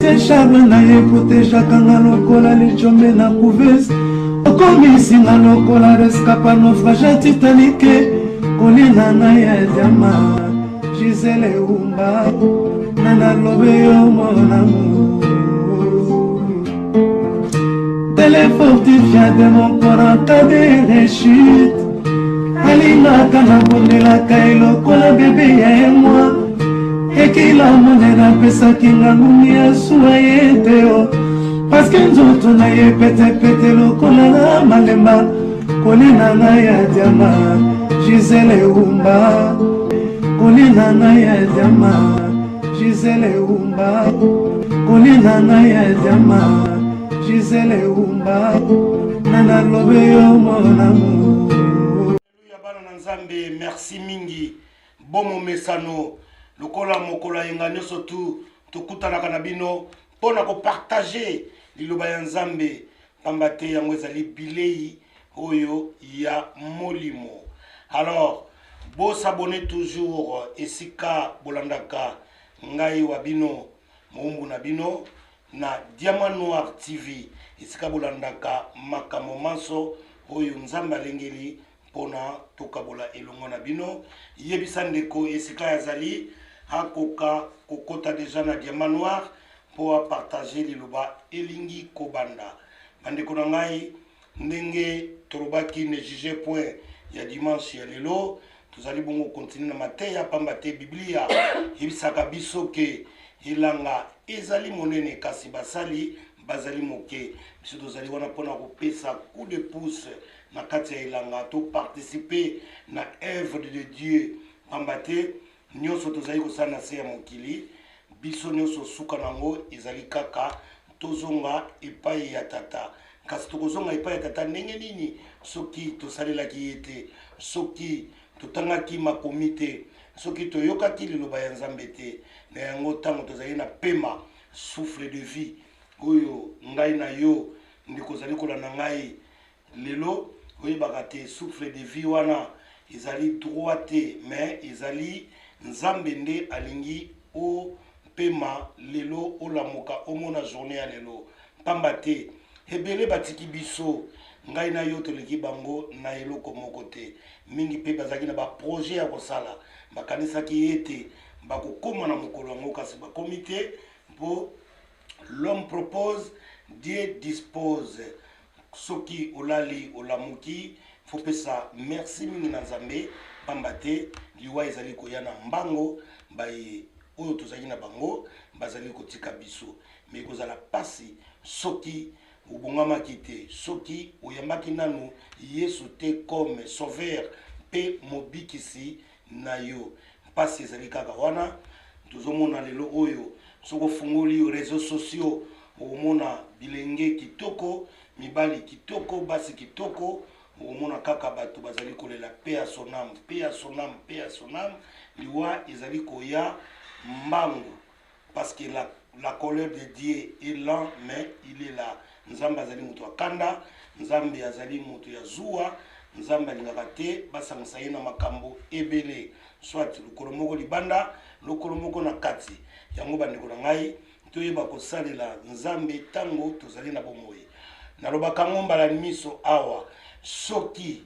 Charme na ye protejaka nga lokola lijombe na couveuse, okomisi nga lokola rescapa naufrage ya Titanic. Kolina na ya diama Gisele Umba na nalobe yo mon amour, tele fortifia de mon corps en cas de rechute. Alingaka nabondelaka ye lokola bebe ya ye mwa ekila monene, apesaki nga ngungi ya suwa ye te o parceke nzoto na ye petepete lokola na malemba. Kolina ngai ya diama Gisele Umba, kolina ngai ya diama Gisele Umba, kolina ngai ya diama Gisele Umba na nalobe yo mon amour. Haleluya bana na Nzambe, merci mingi. Bomomesano lokola mokolo ya yenga nyonso tu tokutanaka na bino mpo na kopartage liloba ya Nzambe, pamba te yango ezali bilei oyo ya molimo. Alors bosabone toujours esika bolandaka ngai wa bino mowumbu na bino na Diamant Noir TV, esika bolandaka makambo manso oyo Nzambe alengeli mpona tokabola elongo na bino. Yebisa ndeko esika azali akoka kokota deja na Diamant Noir mpo apartage liloba elingi kobanda. Bandeko na ngai, ndenge tolobaki ne juge point ya dimanche ya lelo, tozali bongo continue na mateya, pamba te Biblia eyebisaka biso ke elanga ezali monene kasi basali bazali moke. Biso tozali wana mpona kopesa coup de pouce na kati ya elanga, to participer na œuvre de Dieu, pamba te nyonso tozali kosala na se ya mokili, biso nyonso suka nango ezali kaka tozonga epai ya Tata. Kasi tokozonga epai ya Tata ndenge nini soki tosalelaki ye te, soki totangaki makomi te, soki toyokaki liloba ya Nzambe te? Na yango, ntango tozali na pema, souffle de vie oyo ngai na yo ndeko ozali kolanda ngai lelo, oyebaka te souffle de vie wana ezali droit te, mais ezali Nzambe nde alingi opema lelo, olamuka, omona journée ya lelo, pamba te ebele batiki biso. Ngai na yo toleki bango na eloko moko te. Mingi mpe bazalaki na baprojet ya kosala, bakanisaki ete bakokóma na mokolo yango, kasi bakomi te, mpo l'homme propose, Dieu dispose. Soki olali, olamuki, fopesa merci mingi na Nzambe, pamba te liwa ezali koya na mbango. Baye oyo tozali na bango bazali kotika biso, me ekozala mpasi soki obongamaki te, soki oyambaki nanu Yesu te comme sauveur mpe mobikisi na yo. Mpasi ezali kaka wana. Tozomona lelo oyo, soki ofungoli réseaux sociaux, okomona bilenge kitoko, mibali kitoko, basi kitoko, okomona kaka bato bazali kolela paix à son âme, paix à son âme, paix à son âme. Liwa ezali koya mbangu, parce que la colère de Dieu est lent, mais il est là. Nzambe azali moto ya kanda, Nzambe azali moto ya zuwa, Nzambe alingaka te basangisa ye na makambo ebele, soit lokolo moko libanda, lokolo moko na kati. Yango bandeko na ngai, toyeba kosalela Nzambe ntango tozali na bomoi. Nalobaka yango mbala miso awa, soki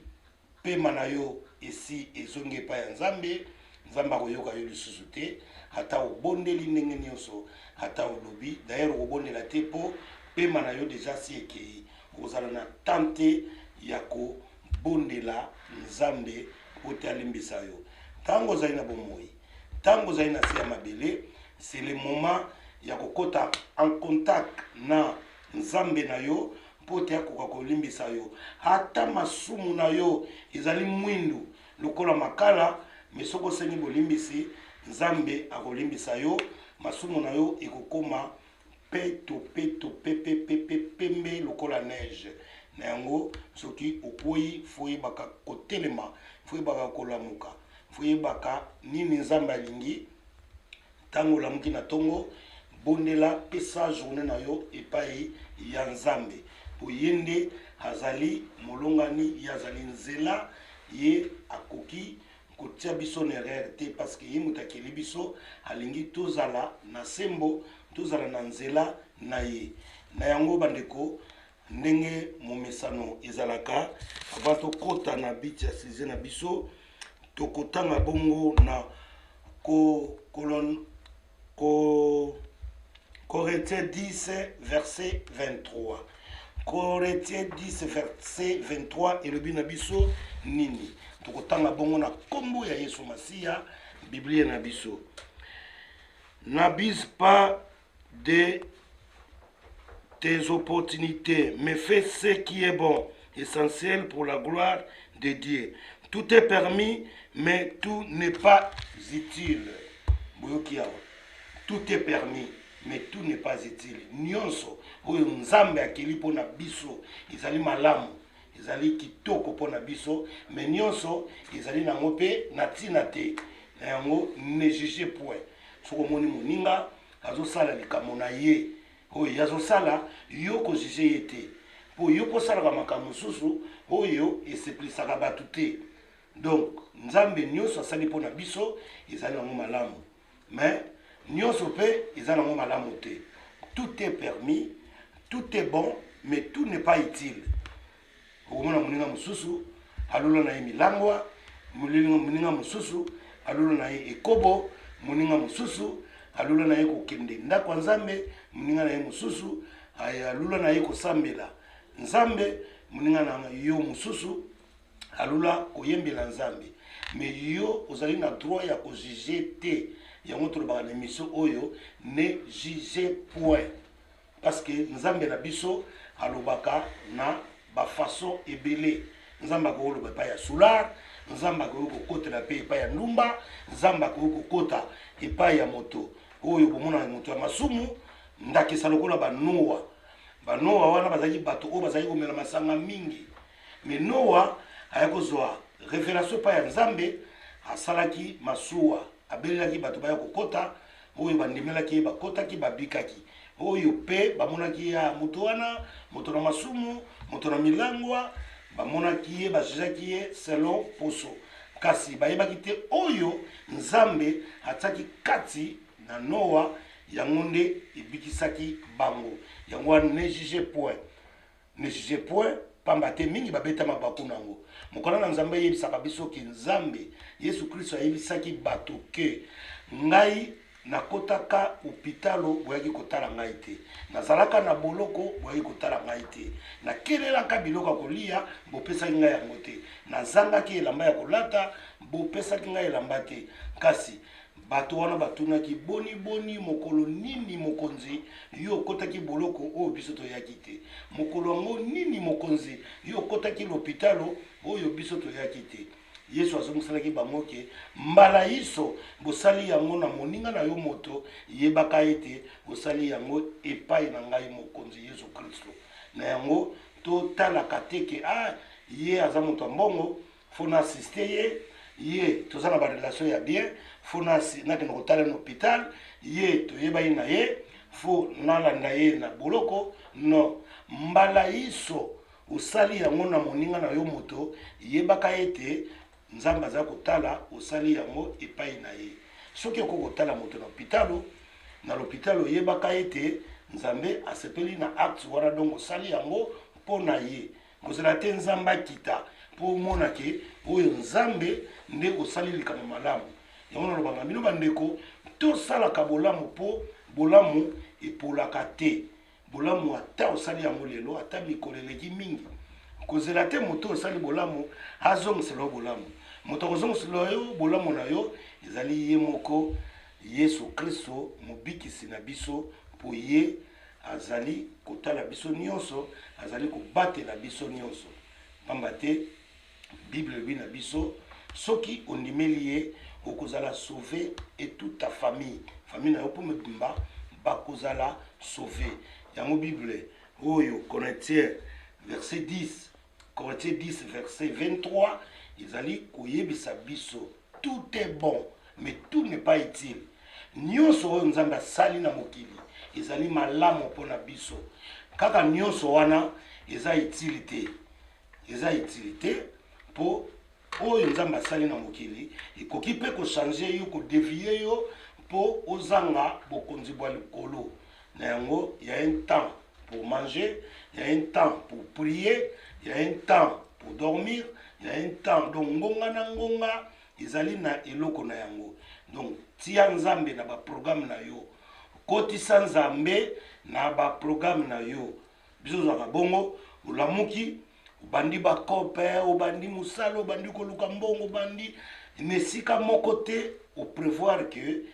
pema na yo esi ezongi epai ya Nzambe, Nzambe akoyoka yo lisusu te, ata obondeli ndenge nyonso, ata olobi. D'ailleurs okobondela te, mpo pema na yo deja si ekei, okozala na temps te ya kobondela Nzambe po te alimbisa yo. Ntango ozali na bomoi, ntango ozali na se ya mabele, c'est le moment ya kokɔta en contact na Nzambe na yo mpo te akoka kolimbisa yo. Ata masumu na yo ezali mwindu lokola makala, me soki osengi bolimbisi, Nzambe akolimbisa yo, masumu na yo ekokoma peto peto pepepepe pembe lokola neige. Na yango, soki okwei, fo oyebaka kotelema, fo oyebaka kolamuka, fo oyebaka nini Nzambe alingi. Ntango olamuki na ntongo, bondela, pesa journée na yo epai ya Nzambe, mpo ye nde azali molongani, ye azali nzela, ye akoki. kotia biso na erreur te, parce que ye moto akeli biso, alingi tozala na sembo, tozala na nzela na ye. Na yango bandeko, ndenge momesano ezalaka, avant tokɔta na biti ya sujet na biso, tokotanga bongo na ko, kolon, ko, Corinthiens 10 verset 23. Corinthiens 10 verset 23 elobi na biso nini? Tokotanga bongo na nkombo ya Yesu Masiya Biblia na biso. N'abuse pas de tes opportunités, mais fais ce qui est bon, essentiel pour la gloire de Dieu. Tout est permis, mais tout n'est pas utile. Boyoki awa. Tout est permis, mais tout n'est pas utile. Nyonso oyo Nzambe akeli mpo na biso ezali malamu, ezali kitoko mpo na biso, mais nyonso ezali nango mpe na ntina te. Na yango, ne juge point. Soki omoni moninga azosala likambo na ye oyo ye azosala, yo kojuge ye te, mpo yo kosalaka makambo mosusu oyo esepelisaka bato te. Donc Nzambe nyonso asali mpo na biso ezali nango malamu, mais nyonso mpe eza nango malamu te. Tout est permis, tout est bon, mais tout n'est pas utile. Okomona moninga mosusu alola na ye milangwa, moninga mosusu alola na ye ekobo, moninga mosusu alola na ye kokende ndako ya Nzambe, moninga na ye mosusu alola na ye kosambela Nzambe, moninga na yo mosusu alola koyembela Nzambe, mais yo ozali na droit ya kojuge te. Yango tolobaka na émission oyo, ne juge point, parce que Nzambe na biso alobaka na bafaçon ebele. Nzambe akoki koloba epai ya soûlard, Nzambe akoki kokotela mpe epai ya ndumba, Nzambe akoki kokota epai ya moto oyo bomona moto ya masumu, ndakisa lokola Banoa. Banoa wana bazalaki bato oyo bazalaki komela masanga mingi, mais Noa aya kozwa révélation epai ya Nzambe, asalaki masuwa, abelelaki bato baya kokota. Oyo bandimelaki ye bakotaki, babikaki. Oyo mpe bamonaki ya moto wana, moto na masumu, moto na milangwa, bamonaki ye, bajugaki ye selon poso, kasi bayebaki te oyo Nzambe atiaki kati na Noa, yango nde ebikisaki bango. Yango wana, ne juge point, ne juge point, pamba te mingi babeta mabaku nango. Mokanda na Nzambe eyebisaka biso ke Nzambe Yesu Kristo ayebisaki bato ke ngai nakotaka hopitalo, boyaki kotala ngai te; nazalaka na boloko, boyaki kotala ngai te; nakelelaka biloko ya kolia, bopesaki ngai yango te; nazangaki elamba ya kolata, bopesaki ngai elamba te. Kasi bato wana batunaki: boni boni, mokolo nini, mokonzi, yo okotaki boloko oyo biso toyaki te? Mokolo yango nini, mokonzi, yo okotaki lopitalo oyo biso toyaki te? Yesu azongiselaki bango ke mbala iso bosali yango na moninga na yo moto, yebaka ete osali yango epai na ngai mokonzi Yesu Kristo. Na yango, totalaka te ke ah, ye aza moto ya mbongo, faut na assiste ye, ye toza na barelation ya bien, faut nakende kotala na hôpital, ye toyebani na ye, faut nalanda ye na boloko. Non, mbala iso osali yango na moninga na yo moto, yebaka ete Nzambe aza kotala, osali yango epai na ye. Soki okoki kotala moto na hôpitalo, na lopitalo, oyebaka ete Nzambe asepeli na acte wana, donc osali yango mpo na ye. Kozala te Nzambe akita mpo omona ke oyo Nzambe nde osali likambo malamu. Yango nalobaka bino bandeko, tosalaka bolamu mpo bolamu epolaka te. Bolamu, ata osali yango lelo, ata mikolo eleki mingi, kozela te moto osali bolamu azongisela yo bolamu. Moto akozongisela yo bolamu na yo ezali ye moko Yesu Kristo, mobikisi na biso, mpo ye azali kotala biso nyonso, azali kobatela biso nyonso, pamba te Bible elobi na biso, soki ondimeli ye, okozala sauvé et toute ta famille, famille na yo mpo mobimba bakozala sauvé. Yango Bible oyo, Corinthiens verset 10, Corinthiens 10 verset 23 ezali koyebisa biso: tout est bon, mais tout n'est pas utile. Nyonso oyo Nzambe asali na mokili ezali malamu mpona biso, kaka nyonso wana eza utile te, eza utile te mpo Oyo Nzambe asali na mokili ekoki mpe kochanger yo, kodevier yo mpo ozanga bokonzi bwa likolo. Na yango, ya un temps pour manger, ya un temps pour prier, ya un temps pour dormir, ya un temps. Donc ngonga na ngonga ezali na eloko na yango. Donc tia Nzambe na ba programme na yo, kotisa Nzambe na ba programme na yo. Biso tozalaka bongo, olamuki obandi bakope, obandi mosala, obandi koluka mbongo, obandi na esika moko te oprévoir que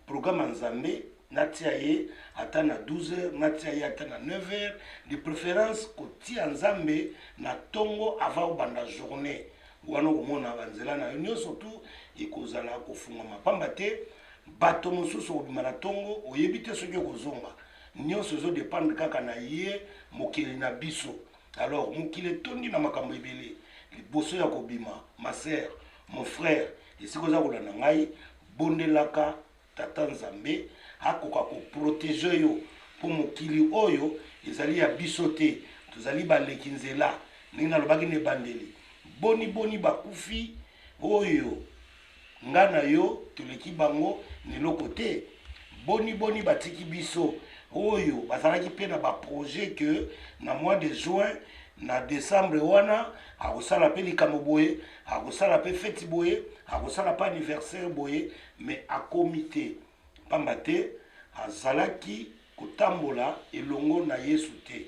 programme ya Nzambe natia ye ata na 12 heures, natia ye ata na 9 heures. De préférence kotia Nzambe na ntongo avant obanda journée wana, okomona banzela na yo nyonso tu ekozala kofungwama. Pamba te bato mosusu okobima na ntongo, oyebi te soki okozonga. Nyonso ezodépendre kaka na ye mokili na biso. Alors mokili etondi na makambo ebele. Liboso ya kobima, ma sœur, mon frère, esika oza kolanda ngai, bondelaka Tata Nzambe akoka koprotéger yo, mpo mokili oyo ezali ya biso te, tozali baleki nzela. Ndenge nalobaki na ebandeli, boni boni bakufi oyo nga na yo toleki bango na eloko te? Boni boni batiki biso oyo bazalaki mpe na baprojet que na mois de juin, na décembre wana akosala mpe likambo boye, akosala mpe feti boye, akosala mpe anniversaire boye, mais akomi te, pamba te azalaki kotambola elongo na Yesu te,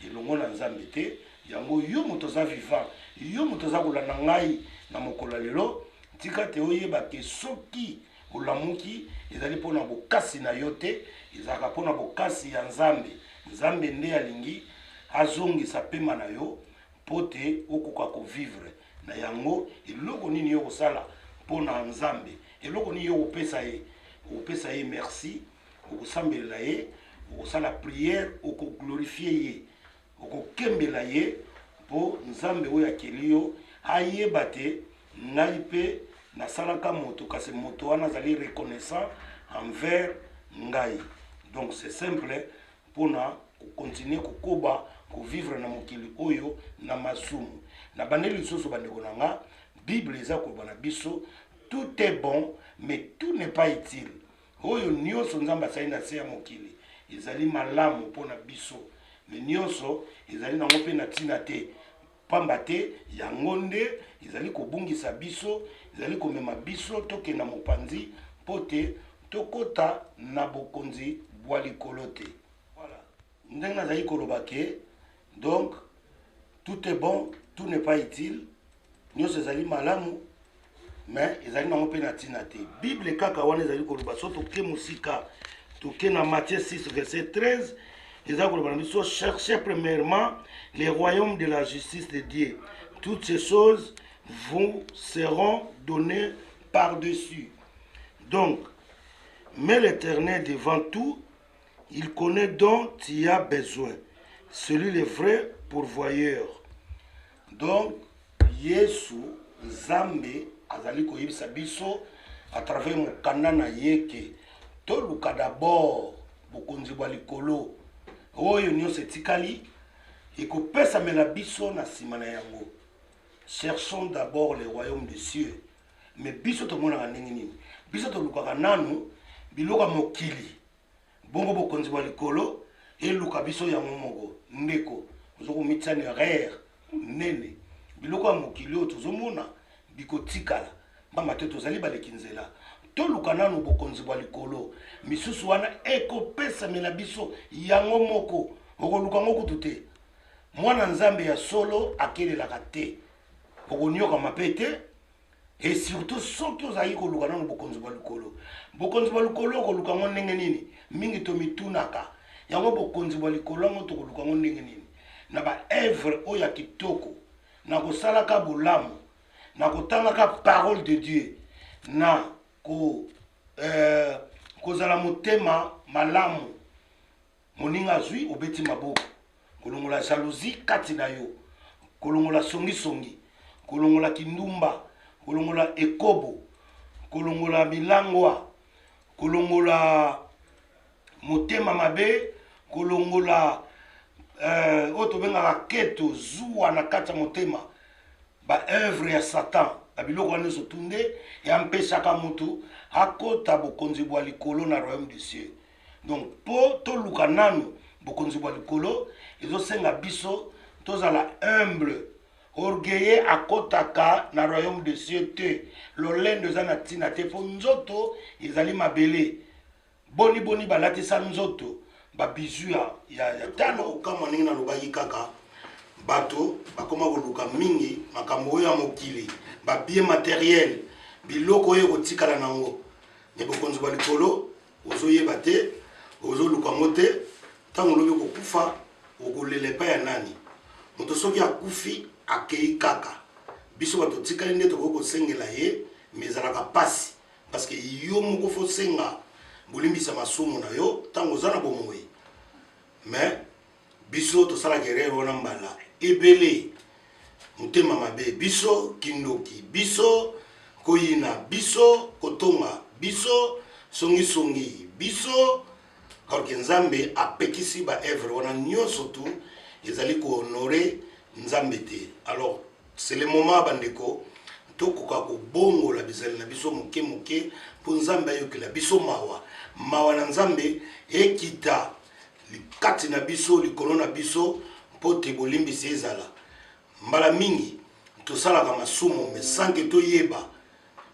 elongo na Nzambe te. Yango yo moto oza vivant, yo moto oza kolanda ngai na mokolo ya lelo, tika te oyeba ke soki olamuki, ezali mpona bokasi na yo te, ezalaka mpona bokasi ya Nzambe. Nzambe nde alingi azongisa pema na yo mpo te okoka kovivre na yango. Eloko nini yo kosala mpona Nzambe? Eloko nini yo kopesa ye? Okopesa ye merci, okosambelela ye, okosala prière, okoglorifier ye, okokembela ye, mpo Nzambe oyo akeli yo ayeba te ngai mpe nasalaka moto, kasi moto wana azali reconnaissant envers ngai. Donc c'est simple mpona kocontinuer kokoba kovivre na mokili oyo na masumu. Na bandeli lisusu, bandeko na nga, Bible eza koloba na biso: tout est bon, mais tout n'est pas utile. Oyo nyonso Nzambe asali na se ya mokili ezali malamu mpona biso, mais nyonso ezali nango mpe na ntina te, pamba te yango nde ezali kobungisa biso, ezali komema biso tokenda mopanzi mpo te tokɔta na bokonzi bwa likolo te. Voilà ndenge nazali koloba ke donc tout est bon, tout n'est pas utile. Nyonso ezali malamu, mais ezali nango mpe na ntina te. Bible kaka wana ezali koloba, so toke mosika, toke na Matthieu 6 verset 13, eza koloba na biso: cherchez premièrement le royaume de la justice de Dieu, toutes ces choses vous seront données par-dessus. Donc mets l'Éternel devant tout, il connaît dont tu as besoin, celui le vrai pourvoyeur. Donc Yesu, Nzambe azali koyebisa biso à travers mokanda na ye ke toluka d'abord bokonzi bwa likolo, oyo nyonso etikali ekopesamela biso na nsima na yango. Cherchons d'abord le royaume des cieux. Mais biso tomonaka ndenge nini? Biso tolukaka nanu biloko ya mokili, bongo bokonzi bwa likolo eluka biso yango moko. Ndeko, oza komitia na erreur monene. Biloko ya mokili oyo tozomona bikotikala, pamba te tozali baleki nzela. Toluka nanu bokonzi bwa likolo, misusu wana ekopesamela biso yango moko. Okoluka yango kutu te. Mwana Nzambe ya solo akelelaka te, okoniokama mpe te, et surtout soki ozalaki koluka nano bokonzi bwa likolo. Bokonzi bwa likolo, okoluka yango ndenge nini? Mingi tomitunaka yango. Bokonzi bwa likolo yango, tokoluka yango ndenge nini? Na baœuvre oyo ya kitoko, na kosalaka bolamu, na kotangaka parole de Dieu, na kozala motema malamu. Moninga azwi, obeti maboko. Kolongola jalousie kati na yo, kolongola songisongi, kolongola kindumba, kolongola ekobo, kolongola milangwa, kolongola motema mabe, kolongola oyo tobengaka keto, zuwa na kati ya motema, baœuvre ya Satan. Babiloko wana nyonso tu nde eampesaka motu akota bokonzi bwa likolo na royaume du cieux. Donc mpo toluka nanu bokonzi bwa likolo, ezosenga biso tozala humble. Orgueilleux akotaka na royaume de cieux te. Lolendo eza na ntina te, mpo nzoto ezali mabele. Boni boni balatisa nzoto babizu ya talo. Okamwa ndenge nalobaki kaka bato bakoma koluka mingi makambo oyo ya mokili, babien materiel, biloko oyo ekotikala nango. Me bokonzi bwa likolo ozoyeba te, ozoluka yango te. Ntango olobi kokufa, okolela epai ya nani? Moto soki akufi, akei kaka. Biso bato tikali nde tokoki kosengela ye, me ezalaka mpasi, parce que yo moko fo senga bolimbisa masumu na yo ntango oza na bomoi. Mais biso tosalaka erreur wana mbala ebele. Motema mabe, biso kindoki, biso koyina, biso kotonga, biso songisongi, biso, or que Nzambe apekisi baevre wana nyonso tu, ezali kohonore Nzambe te. Alors c'est le moment, bandeko, tokoka kobongola bizali na biso moke moke, mpo Nzambe ayokela biso mawa. Mawa na Nzambe ekita kati na biso, likolo na biso, mpo te bolimbisi ezala. Mbala mingi tosalaka masumu me sans que toyeba.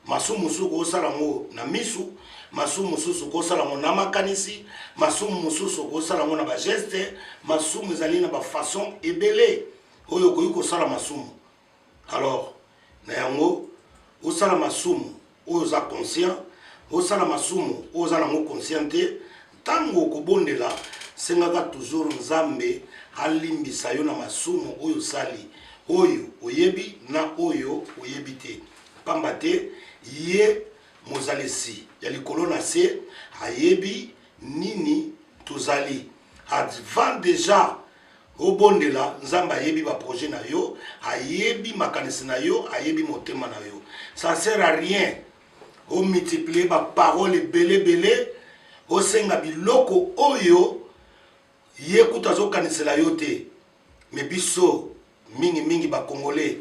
Masumu mosusu okosala yango na misu, masumu mosusu okosala yango na makanisi, masumu mosusu okosala yango na bageste. Masumu ezali na bafaçon ebele oyo okoki kosala masumu. Alors na yango, osala masumu oyo oza conscient, osala masumu oyo oza nango conscient te, ntango okobondela, sengaka toujours Nzambe alimbisa yo na masumu oyo osali, oyo oyebi na oyo oyebi te, pamba te ye mozalisi ya likolo na se ayebi nini tozali. Avant déjà obondela, Nzambe ayebi baprojet na yo, ayebi makanisi na yo, ayebi motema na yo. Ça sert à rien omultiplie baparole ebele ebele, osenga biloko oyo ye kutu azokanisela yo te. Me biso mingimingi bacongolais,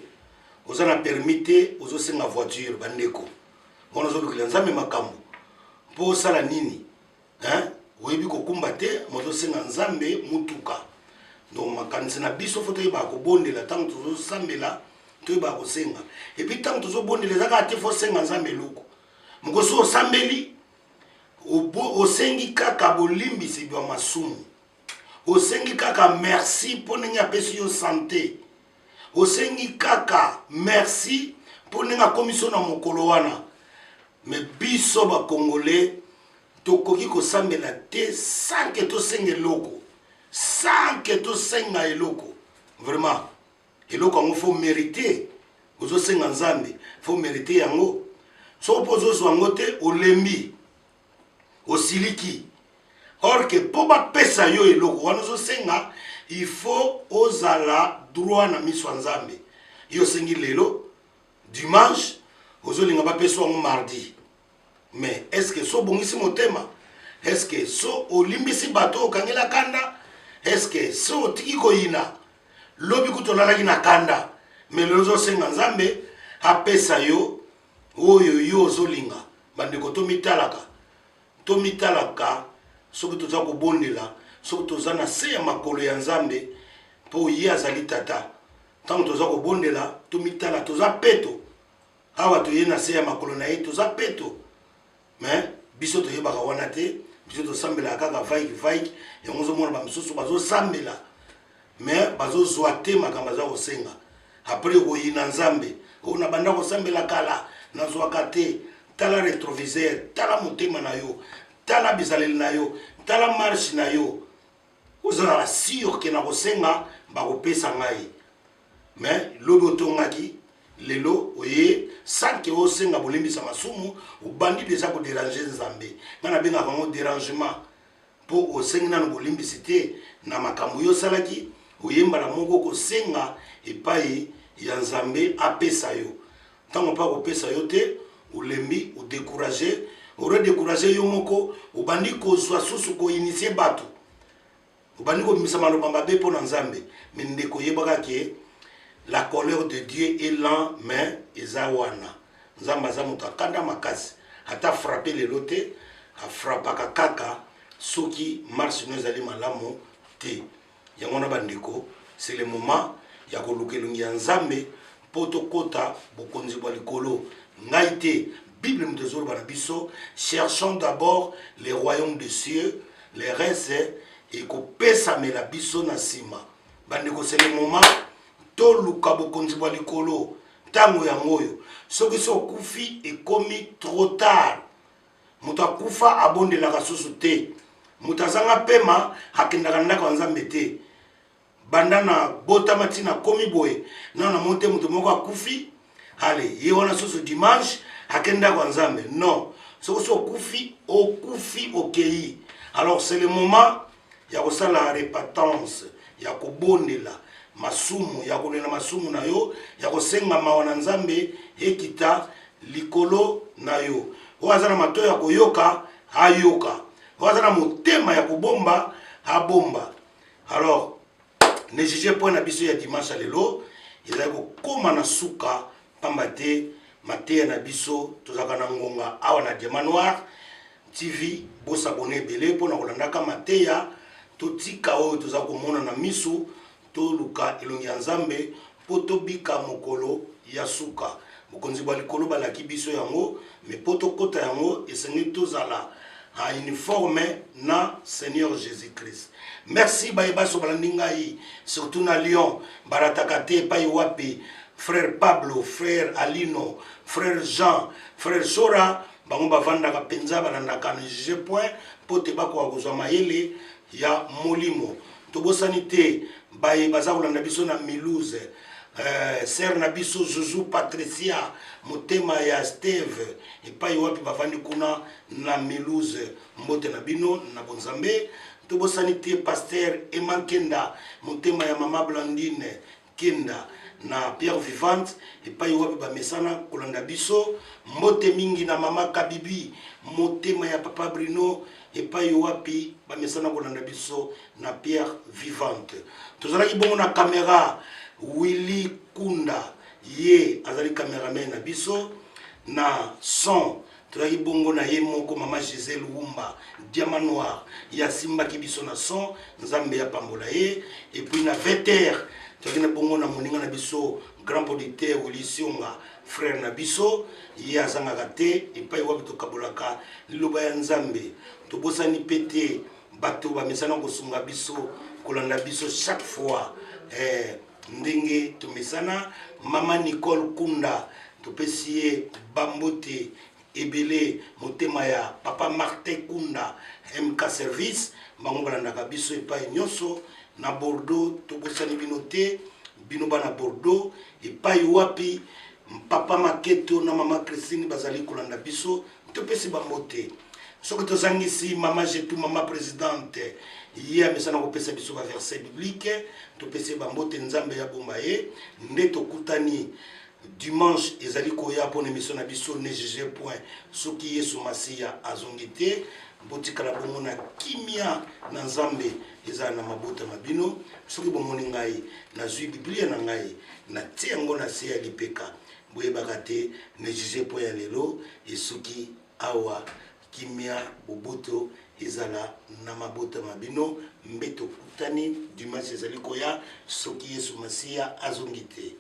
oza na permis te, ozosenga voiture. Bandeko, wana ozolukela Nzambe makambo mpo osala nini, hein? Oyebi kokumba te, mozosenga Nzambe mutuka. Donc makanisi na biso, fo toyebaka kobondela. Ntango tozosambela, toyebaka kosenga. Et puis ntango tozobondela, eza kaka te fo senga Nzambe eloko mokosi. Osambeli, osengi kaka bolimbisi bwa masumu, osengi kaka merci mpo ndenge apesi yo santé, osengi kaka merci mpo ndenge akomisi yo na mokolo wana. Me biso bacongolais tokoki kosambela te sans que tosenga eloko, sans que tosenga eloko. Vraiment, eloko yango fo mérite. Ozosenga Nzambe, fo mérite yango. Soki mpo ozozwa yango te, olembi, osiliki. Or que mpo bapesa yo eloko wana ozosenga, il faut ozala droit na miso ya Nzambe. Yo osengi lelo dimanche, ozolinga bapesa yango mardi. Mais est ce que so obongisi motema? Est ce que so olimbisi bato okangela kanda? Est ce que so otiki koyina? Lobi kutu olalaki na kanda, mais lelo ozosenga Nzambe apesa yo oyo yo ozolinga. Bandeko, tomitalaka, tomitalaka soki toza kobondela, soki toza na se ya makolo ya Nzambe, mpo ye azali tata. Ntango toza kobondela, tomitala, toza peto? Awa toye na se ya makolo na ye, toza peto? Mais biso toyebaka wana te. Biso tosambelaka kaka vaike vaike. Yango ozomona bamisusu bazosambela, mais bazozwa te makambo aza kosenga. Après okoyina Nzambe: oyo nabanda kosambela kala, nazwaka te. Tala rétroviseur, tala motema na yo, tala bizaleli na yo, tala marche na yo. Ozalaka sûr que na kosenga bakopesa ngai, mais lobi otongaki, lelo oye sans que osenga bolimbisa masumu, obandi déjà kodéranger Nzambe. Ngai nabengaka yango dérangement, mpo osengi nano bolimbisi te na makambo yo osalaki, oyembala moko kosenga epai ya Nzambe apesa yo. Ntango mpo akopesa yo te, olembi, odécourage, oredécourage yo moko, obandi kozwa susu koinitier bato, obandi kobimisa maloba mabe mpo na Nzambe. Me ndeko, oyebaka que La colère de Dieu est lent, mais eza wana. Nzambe aza moto akanda makasi, ata frappe lelo te, afrappaka kaka soki marche no ezali malamu te. Yango wana bandeko, c'est le moment ya koluka elongi ya Nzambe mpo tokota bokonzi bwa likolo. Ngai te, Bible moto ezoloba na biso, cherchons d'abord le royaume des cieux, le reste ekopesamela biso na nsima. Bandeko, c'est le moment toluka bokonzi bwa likolo. Ntango yango oyo, soki so okufi ekomi trop tard. Moto akufa abondelaka susu te, moto azanga pema akendaka ndako ya Nzambe te. Banda na botama ti nakomi boye, nano namoni te moto moko akufi ale ye wana susu dimanche akende ndako ya Nzambe. Non, soki so okufi, okufi okei. Alors c'est le moment ya kosala repentance, ya kobondela masumu, ya kolela masumu na yo, ya kosenga mawa na Nzambe ekita likolo na yo. Oyo aza na matoi ya koyoka ayoka, oyo aza na motema ya kobomba abomba. Alors ne juge point na biso ya dimanche ya lelo ezali kokóma na suka, pamba te mateya na biso tozalaka na ngonga awa na Diamant Noir TV. Bosabone ebele mpona kolandaka mateya. Totika oyo toza komona na miso, toluka elongi ya Nzambe mpo tobika mokolo ya suka. Bokonzi bwa likolo balaki biso yango, me mpo tokɔta yango esengeli tozala en uniforme na Seigneur Jésus Christ. Merci baye baso balandi ngai, surtout na Lyon, barataka te epai wapi frère Pablo, frère Alino, frère Jean, frère Sora, bango bavandaka mpenza, balandaka na juge point mpo te bakoka kozwa mayele ya molimo. Tobosani te baye baza kolanda biso na Milouse, sœur na biso Zuzu Patricia, motema ya Steve, epai wapi bavandi kuna na Milouse, mbote na bino na bonzambe. Tobosani te pasteur Emankenda, motema ya mama Blandine Kenda na Pierre Vivante, epai wapi bamesana kolanda biso. Mbote mingi na mama Kabibi, motema ya papa Bruno, epai wapi bamesana kolanda biso na Pierre Vivante. Tozalaki bongo na caméra Willy Kunda, ye azali cameraman na biso. Na son tozalaki bongo na ye moko mama Gisele Wumba, Diamant Noir, ye asimbaki biso na son, Nzambe apambola ye. Et puis na VTR tozalaki na bongo na moninga na biso grand producteur Willy Sionga, frère na biso, ye azangaka te epai wapi tokabolaka liloba ya Nzambe. Tobosani mpe te bato bamesana kosunga biso, kolanda biso chaque fois, ndenge tomesana. Mama Nicole Kunda, topesi ye bambote ebele, motema ya papa Martin Kunda, MK Service, bango balandaka biso epai nyonso na Bordeaux. Tobosani bino te, bino bana Bordeaux, epai wapi papa Maketo na mama Christine bazali kolanda biso, topesi bambote. Soki tozangisi mama Jetu, mama présidente, ye amesana kopesa biso baverset biblique, topesi ye bambote, Nzambe ya bomba ye. Nde tokutani dimanche ezali koya mpona émission na biso Ne juge point, soki Yesu Masiya azongi te. Botikala bongo na kimia na Nzambe ezala na mabota ma bino. Soki bomoni ngai nazwi Biblia na ngai, natie yango na se ya lipeka, boyebaka te Ne juge point ya lelo esuki awa. Kimia, boboto ezala na mabota ma bino. Mbe tokutani dimanche ezali koya, soki Yesu Masiya azongi te.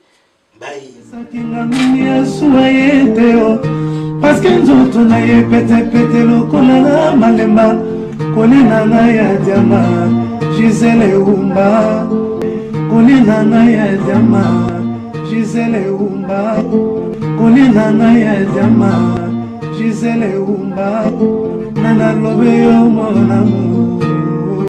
Bye. Esakinga mingi asuwa ye te o, paske nzoto na ye petepete lokola na malemba. Kolia na ngai ya diama Gisele Umba, kolia na ngai ya diama Gisele Umba, kolia na ngai ya diama Gisele Umba, na nalobe yo mon amour.